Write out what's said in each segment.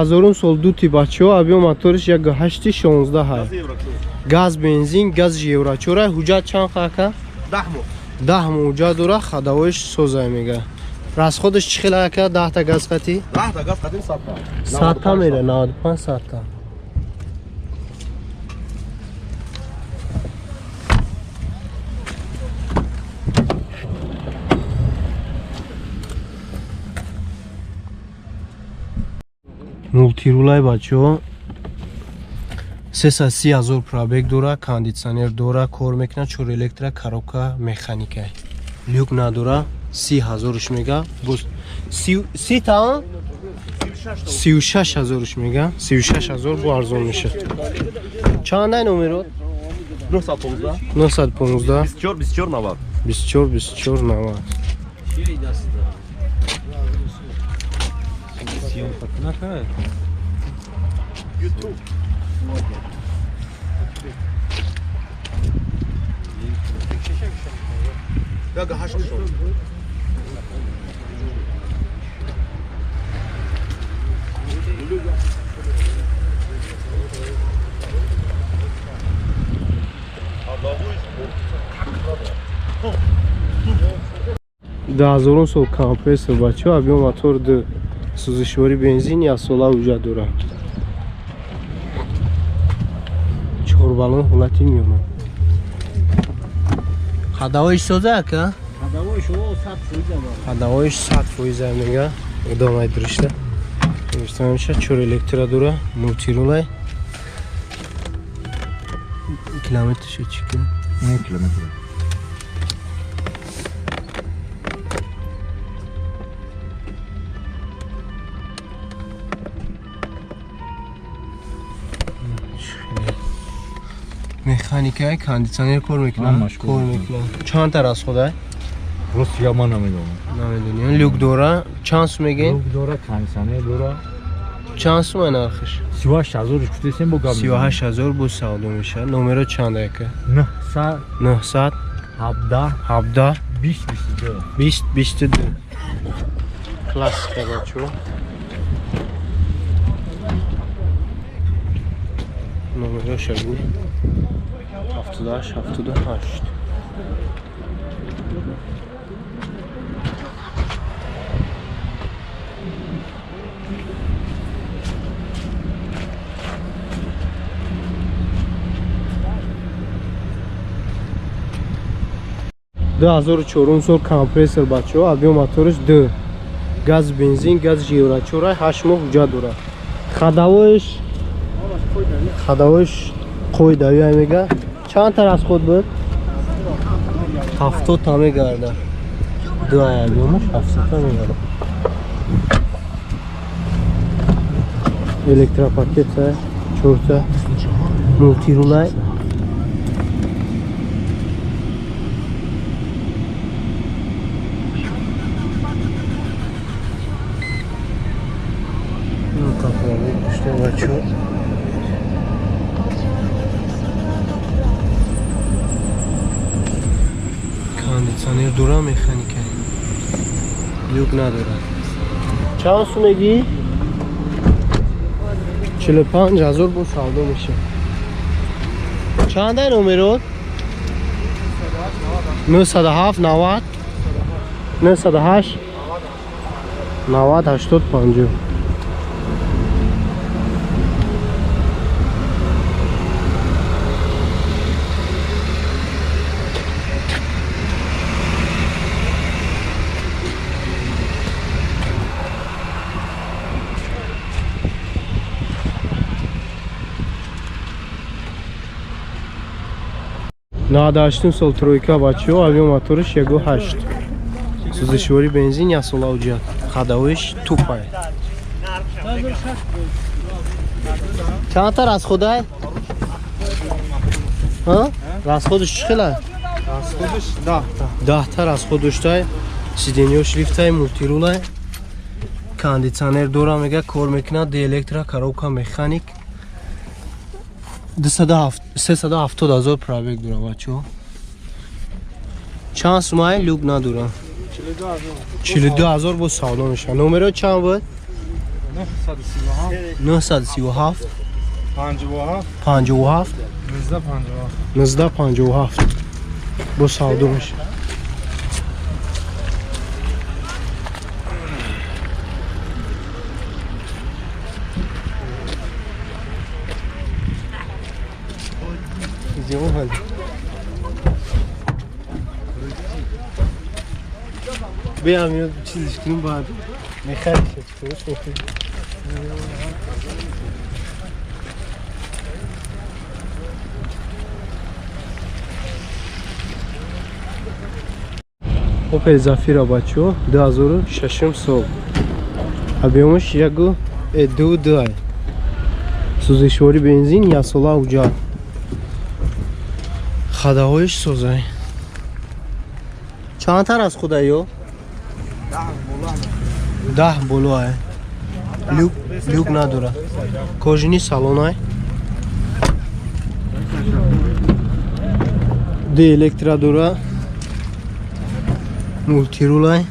2000 сол дути, бачаҳо, объём моториш 1.8, 16 ҳай. Газ, бензин, газ евро чора. Ҳуҷҷат чанд хака? 10 моҳ. 10 моҳ ҳуҷҷат дора, ходовой ш созай мега. Расход аш чӣ хел, ака, 10 та газ қатӣ? 10 та газ қатим 100 та. 100 та мера, 95 100 та. Мултирулай, бачаҳо, 330 000 пробег дора, кондитсионер дора, кор мекунад, чор электро, коробка механика, люк надора. 30 000-ш мега, боз 30 та, 36 000-ш мега, 36 000 бо арзон мешад. Чандай номерот? 915. 915. 24 24 90. 24 24 90. Съемка кунакай. YouTube. 1.8 шон. 2000 сол компрессор, бачаҳо, объём мотор ду, сӯзишворӣ бензин, яксола ҳуҷҷат дора, чорбалон, ҳолати миёна, ходовой ш соза, ака? Ходовой шо 100%. Ходовой ш 100% мега, одамай дуришта меша. Чор электро дора, мултирулай. Километрши чӣ ки? 9 километр. Механикаи, кондитсионер кор мекунад? Ҳамаш кор кор мекунад. мекунад. Чанд та расход ай? Рост я ман намедонам. Намедонӣ. Люк дора. Чанд сум мегӯен? Люк дора, кондитсионер дора. Чанд сум нархиш? 38 000 гуфтесем, бо гап. 38 000 бо савдо мешавад. Номеро чанд, ака? 900. 900. 17. 17. 20 22. 20 22. Классика, бачо. Номероша бини: 78 78. 2004 сол компрессор, бачаҳо, объём моториш ду, газ, бензин, газ евро чора, 8 моҳ ҳуҷҷат дорад. Ходовой ш қоидавия мега. Чанд та расход буд? 70 та мегарда. Ду объём аш 70 та мегарда. Электропакета чорта, мултирулай. Ну, как что, бачо? Кондитсионер дора, механика, люк надорад. Чанд сум мегӣ? 45 000 бо савдо меша. Чандай номерот? 907 90 908 90 85. 98-ум сол тройка, бачаҳо, объём моториш 1.8, сӯзишворӣ бензин, яксола ҳуҷҷат, ходовой ш тупай. Чандта расход ай? Расход аш чӣ хела? Расход аш 10 та. 10 та расход доштай. Сиденьё ш лифтай, мултирулай, кондитсионер дора мега, кор мекунад, электро, коробка механик. 370 000 пробег дора, бачаҳо. Чанд сумай? Люк надора. 42 000 бо савдо мешавад. Номеро чанд буд? 937 57 19 57 бо савдо мешавад. Биям ё чизиш кунем, баъд мехариш, чикорш мехариш. Опел Зафира, бачо, 2006 сол. Объёмаш 1,2. Сӯзишворӣ бензин, яксола ҳуҷҷат. Хадаҳояш созай. Чандтар аз худа ё? 10 болоай. Люк надора. Кожини салонай. Д электро дора. Мултирулай.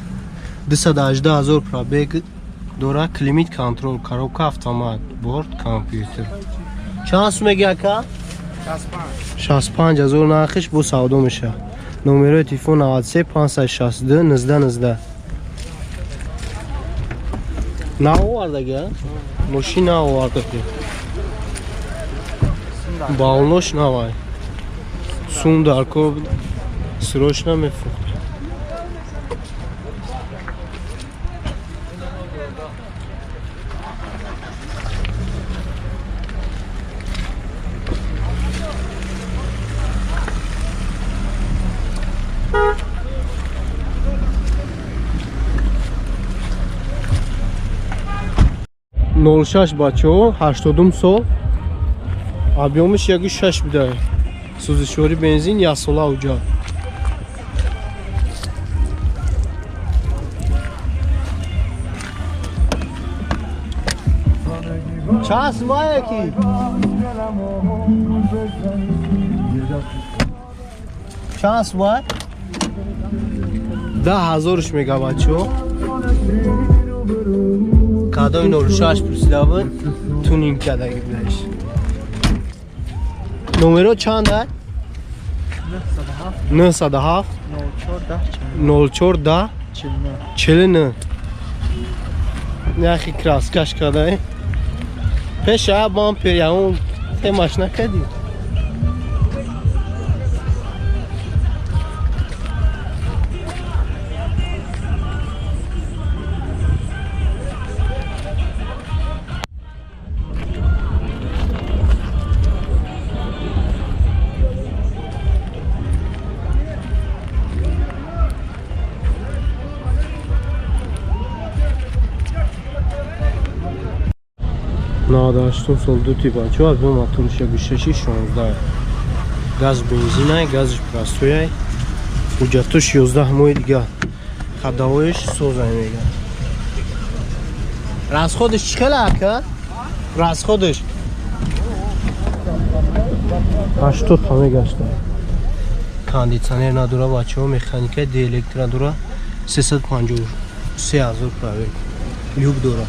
218 0 пробег дора. Климат контрол, коробка автомат, борт компютер. Чанд сум меги ака? 65 0 нархиш бо савдо меша. Номерои телефон 93 562 19 19. Наовардаги, мошин наовардаги. Балнош навай. Сум дар кор срочно мефурӯхт. Нол шаш, бачаҳо, 80 сол. Объёмаш 1,6 буда. Сӯзишворӣ бензин, яксола ҳуҷҷат. Чанд сумая ки? Чанд сумая? 10 000 мега, бачаҳо. Кадоми 06 пурсида буд, тюнинг кардаги будаш. Номеро чанд ай? 907 04 10 49. Нахи краскаш кардай. Пеша бампер ягон темаш накардӣ. 98 сол дути, бачаҳо, объём моторш 1,6 16, газ бензинай, газиш простояй, ҳуҷҷатош 11 моҳи дига, хадавояш созай мега. Расходаш чӣ хела, ака? Расходаш 80 та мегашта. Кондитсионер надора, бачаҳо, механика, ди электро дора, 353 ҳазор пробег, люк дора.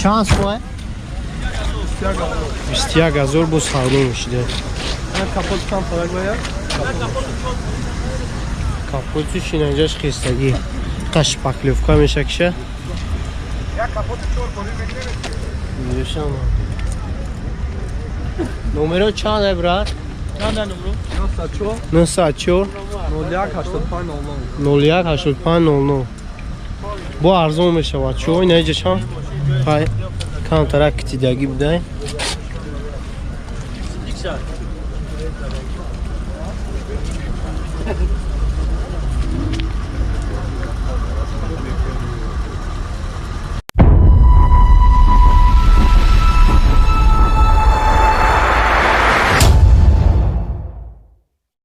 Чанд сумай? 21 ҳазор бо савдо мешида. Капот чанд фарак бояд? Капоти шинанҷаш хестагӣ. Қа шпаклёвка мешакиша. Як капоти чор кори мегирем. Мешам. Номеро чанд ай, брат? Чанд номеро? 904 904 01 85 00. 01 85 00. Бо арзон мешавад. Чо инаҷашам пай камтарак китидагӣ будай.